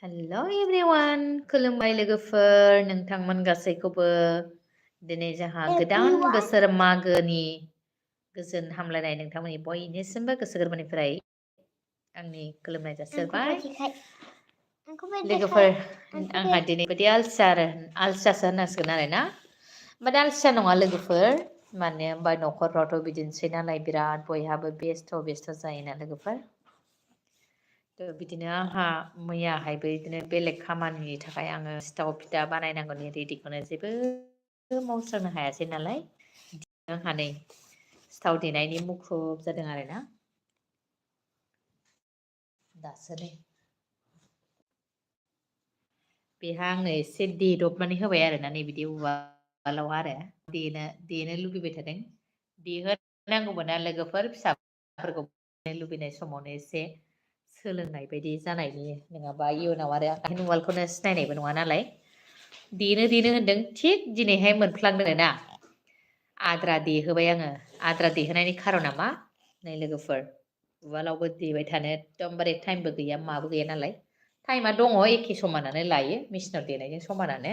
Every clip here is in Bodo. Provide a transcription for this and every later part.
हेल' एभ्रिवान खुलुमबाय लोगोफोर नोंथांमोन गासैखौबो दिनै जोंहा गोदान बोसोर मागोनि गोजोन हामलायनाय नोंथांमोननि बयनिसिमबो गोसो गोरबोनिफ्राय आंनि खुलुमनाय जासिहरबाय लोगोफोर आंहा दिनै बायदि आलसियासो होननांसिगोन आरो ना बाट आलसिया नङा लोगोफोर मानो होनबा न'खरफ्रावथ' बिदिनोसै नालाय बिराद बयहाबो बेस्थ' जायोना लोगोफोर बिदिनो आंहा मैयाहायबो बिदिनो बेलेग खामानिनि थाखाय आङो सिथाव फिथा बानायनांगौनि रेडिखौनो जेबो मावस्रांनो हायासै नालाय आंहा नै सिथाव देनायनि मुखुब जादों आरोना दासो नै बेहा आंनो एसे देदबनानै होबाय आरोना नै बिदि उवालाव आरो देनो लुगैबाय थादों देहोनांगौमोन लोगोफोर फिसाफोरखौ लुबैनाय समावनो एसे सोलोंनाय बायदि जानायनि नङाबा इयुनाव आरो आखाइ उवालखौनो सिनायनायबो नङा नालाय देनो होनदों थिग दिनैहाय मोनफ्लांदों ना आद्रा देहोबाय आङो आद्रा देहोनायनि खारना मा नै लोगोफोर उवालावबो देबाय थानो एकदमबारे टाइमबो गैया माबो गैया नालाय टाइमा दङ एखे समानानो लायो मेचिनाव देनायजों समानानो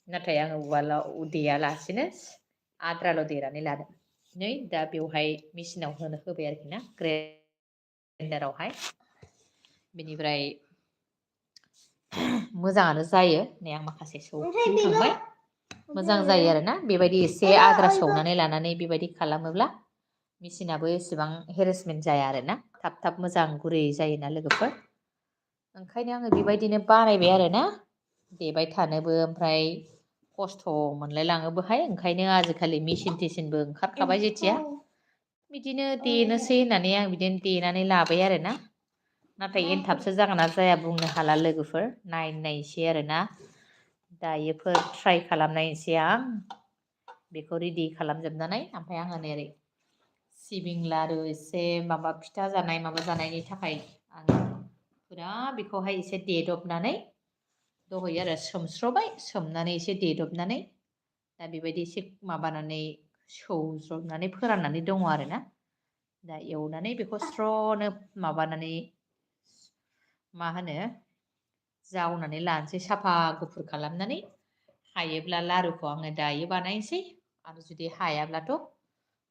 नाथाय आङो उवालाव देयालासिनो आद्राल' देनानै लादों नै दा बेवहाय मेचिनाव होबाय आरोखि ना ग्रेन्डारावहाय बेनिफ्राय मोजाङानो जायो नै आं माखासे सौफिनखांबाय मोजां जायो आरोना बेबायदि एसे आद्रा सौनानै लानानै बेबायदि खालामोब्ला मेचिनाबो एसेबां हेरेसमेन्ट जाया आरोना थाब मोजां गुरै जायोना लोगोफोर ओंखायनो आङो बेबायदिनो बानायबाय आरोना देबाय थानोबो ओमफ्राय खस्थ' मोनलाय लाङोबोहाय ओंखायनो आजिखालि मेचिन थिसिनबो ओंखारखाबाय जेथिया बिदिनो देनोसै होननानै आं बिदिनो देनानै लाबाय आरोना नाथाय एनथाबसो जागोन ना जाया बुंनो हाला लोगोफोर नायसै आरोना दायोफोर ट्राइ खालामनायसै आं बेखौ रेडि खालामजोबनानै ओमफ्राय आङो ओरै सिबिं लारु एसे माबा फिथा जानाय माबा जानायनि थाखाय आङो फुरा बेखौहाय एसे देदबनानै दहैयो आरो सोमस्र'बाय सोमनानै एसे देदबनानै दा बेबायदि एसे माबानानै सौज्रबनानै फोराननानै दङ आरोना दा एवनानै बेखौ स्र'नो माबानानै मा होनो जावनानै लानोसै साफा गुफुर खालामनानै हायोब्ला लारुखौ आङो दायो बानायनोसै आरो जुदि हायाब्लाथ'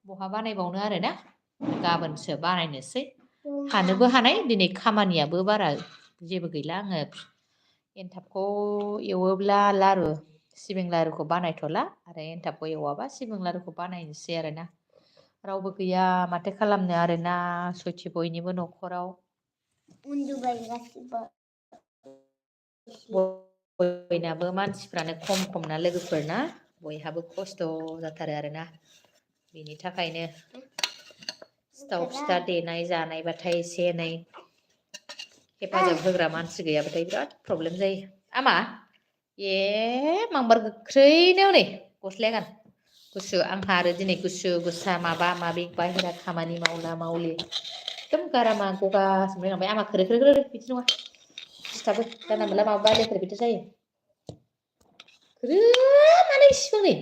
बहा बानायबावनो आरोना गाबोनसो बानायनोसै हानोबो हानाय दिनै खामानियाबो बारा जेबो गैला आङो एनथाबखौ एवोब्ला सिबिं लारुखौ बानायथ'ला आरो एनथाबखौ एवाबा सिबिं लारुखौ बानायनोसै आरोना रावबो गैया माथो खालामनो आरोना सयथि बयनिबो न'खराव उन्दुबाय गासिबो बयनाबो मानसिफ्रानो खम ना लोगोफोरना बयहाबो खस्थ' जाथारो आरोना बेनि थाखायनो सिथाव फिथा देनाय जानायबाथाय एसे एनै हेफाजाब होग्रा मानसि गैयाबाथाय बिराद प्रब्लेम जायो आमा मांबार गोख्रैनो हनै गस्लाया गान गुसु आंहा आरो दिनै गुसु गुसा माबा माबि बाहेरा खामानि मावला मावलि एकदम गारामा गगा जोंलाय लांबाय आमा खोरो बिदि नङा सिथाबो जानला मोनला माबा लेथेर फेथेर जायो मानो इसिबां नै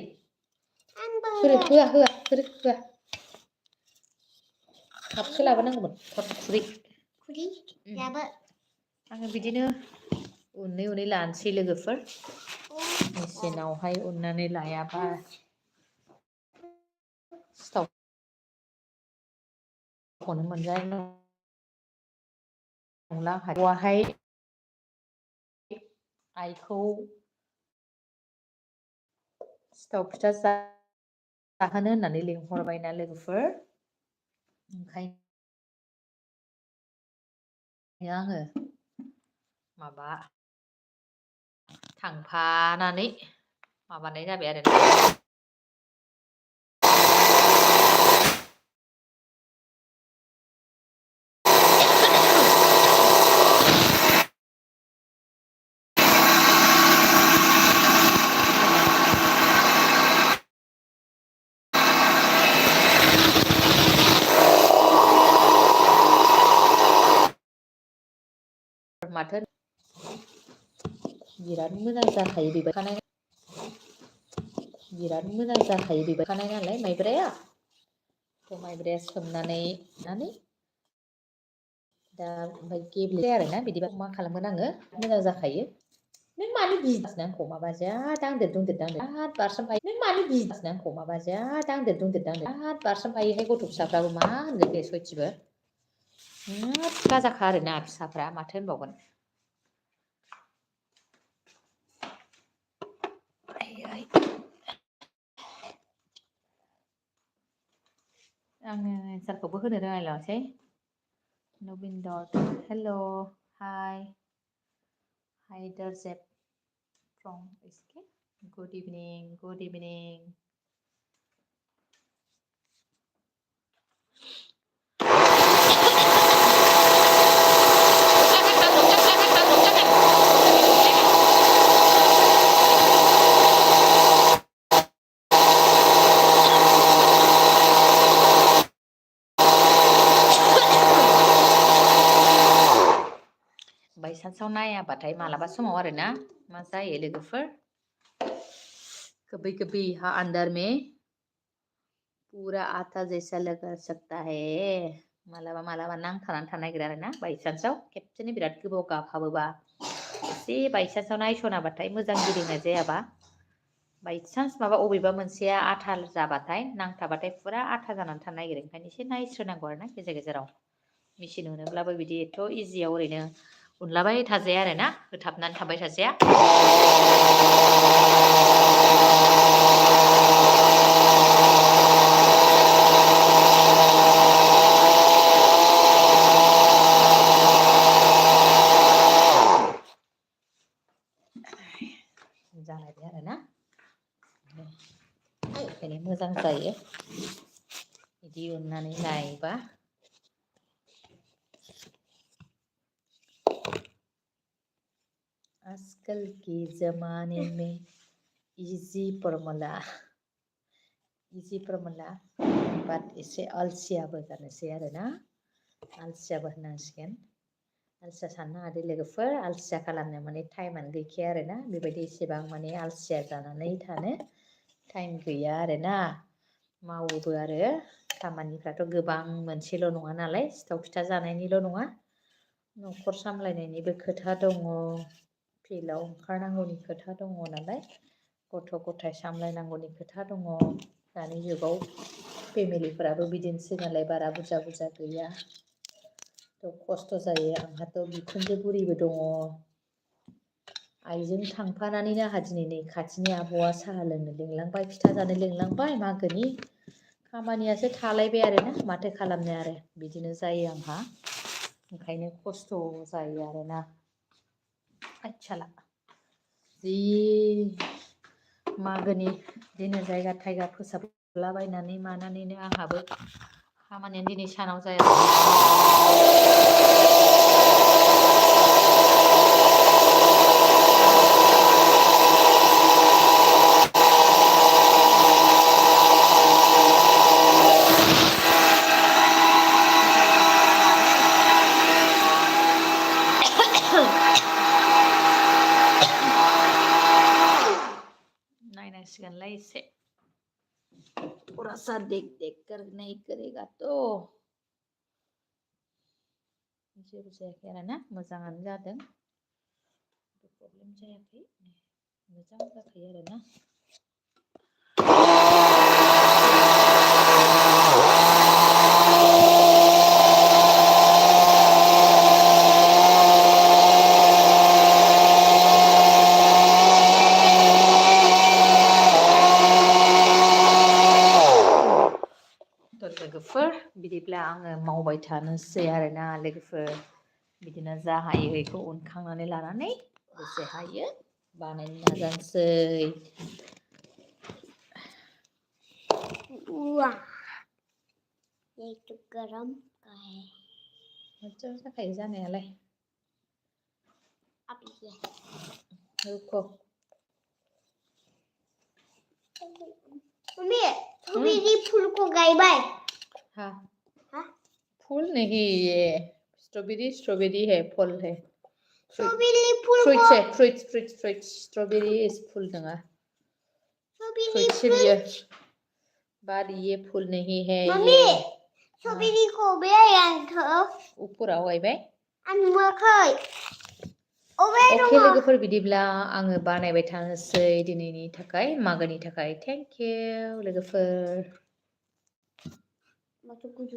होआ कापसो लाबोनांगौमोन खुरै आङो बिदिनो उनै लानोसै लोगोफोर मेचिनावहाय उननानै लायाबा सिथावखौनो मोनजानाय नंला आहाय आइखौ सिथाव फिथा जाहोनो होननानै लिंहरबायना लोगोफोर ओंखायनो आङो माबा थांफानानै माबानाय जाबाय आरो माथो बिराद मोजां जाखायो बिराद मोजां जाखायो बेबायखानाय नालाय माइब्राया सोमनानै दा ओमफ्राय गेब्लेबाय आरोना बिदिबा मा खालामगोन आङो मोजां जाखायो नों मानो बिजिनो आंखौ माबा जा दांदेर दुंदेर दांदेर आद बारसोमफायो नों मानो बिजिनो आंखौ माबा जा दांदेर दुंदेर दांदेर आद बारसोमफायोहाय गथ' फिसाफ्राबो मा होनगोन दे सयथिबो गाजाखा आरोना फिसाफ्रा माथो होनबावगोन आङो एन्सारखौबो होनो रोङायलांसै नबिन्दर हेल' हाय हायदारजेब फ्रम एसके गुड इभिनिं बायसान्सआव नायाबाथाय मालाबा समाव आरोना मा जायो लोगोफोर कभी कभी हाँ अंदर में पूरा आटा जैसा लगा सकता है मालाबा मालाबा नांथानानै थानो नागिरो आरोना बायसान्सआव खेबसेनो बिराद गोबाव गाबहाबोबा एसे बायसान्सआव नायसनाबाथाय मोजां गिदिंनाय जायाबा बायसान्स माबा अबेबा मोनसेया आथा जाबाथाय नांथाबाथाय फुरा आथा जानानै थानो नागिरो ओंखायनो एसे नायस्रोनांगौ आरोना गेजेर गेजेराव मेचिन होनोब्लाबो बिदि एथ' इजियाव ओरैनो उनलाबाय थाजाया आरोना होथाबनानै थाबाय थाजाया जालायबाय आरोना ओंखायनो मोजां जायो बिदि उननानै लायोबा आजकल के ज़माने में इजी फॉर्मूला बाट एसे अलसियाबो जानोसै आरोना अलसियाबो होननांसिगोन अलसिया साननो नाङा दे लोगोफोर अलसिया खालामनो माने टाइमानो गैखाया आरोना बेबायदि एसेबां माने अलसिया जानानै थानो टाइम गैया आरोना मावोबो आरो खामानिफ्राथ' गोबां मोनसेल' नङा नालाय सिथाव फिथा जानायनिल' नङा न'खर सामलायनायनिबो खोथा दङ फिल्डआव ओंखारनांगौनि खोथा दङ नालाय गथ' गथाय सामलायनांगौनि खोथा दङ दानि जुगाव फेमिलिफोराबो बिदिनोसै नालाय बारा बुरजा बुरजा गैया थ' खस्थ' जायो आंहाथ' बिखुनजो बुरिबो दङ आइजों थांफानानैनो आंहा दिनै नै खाथिनि आब'आ साहा लोंनो लिंलांबाय फिथा जानो लिंलांबाय मागोनि खामानियासो थालायबाय आरोना माथो खालामनो आरो बिदिनो जायो आंहा ओंखायनो खस्थ' जायो आरोना आइसाला जि मागोनि दिनै जायगा थायगा फोसाबलाबायनानै मानानैनो आंहाबो खामानियानो दिनै सानाव जाया नायनांसिगोनलाय एसे थोड़ा सा देख देख कर नहीं करेगा तो जेबो जायाखै आरोना मोजाङानो जादों प्रब्लेम जायाखै मोजां जाखायो आरोना लोगोफोर बिदिब्ला आङो मावबाय थानोसै आरोना लोगोफोर बिदिनो जा हायो बेखौ उनखांनानै लानानै जेसे हायो बानायनो नाजानोसै ये तो गरम का है मोजां जाखायो जानायालाय अब ये रुको मम्मी स्ट्रॉबेरी फूल को गायबाय हाँ हाँ फूल नहीं ये स्ट्रॉबेरी है फल है स्ट्रॉबेरी फूल फ्रूट्स है फ्रूट्स स्ट्रॉबेरी इज फूल नङा फ्रूट्स है ये बाद ये फूल नहीं है मम्मी स्ट्रॉबेरी को बे आया ऊपर गायबाय आं नुवाखै अके लोगोफोर बिदिब्ला आङो बानायबाय थानोसै दिनैनि थाखाय मागोनि थाखाय थेंक इउ लोगोफोर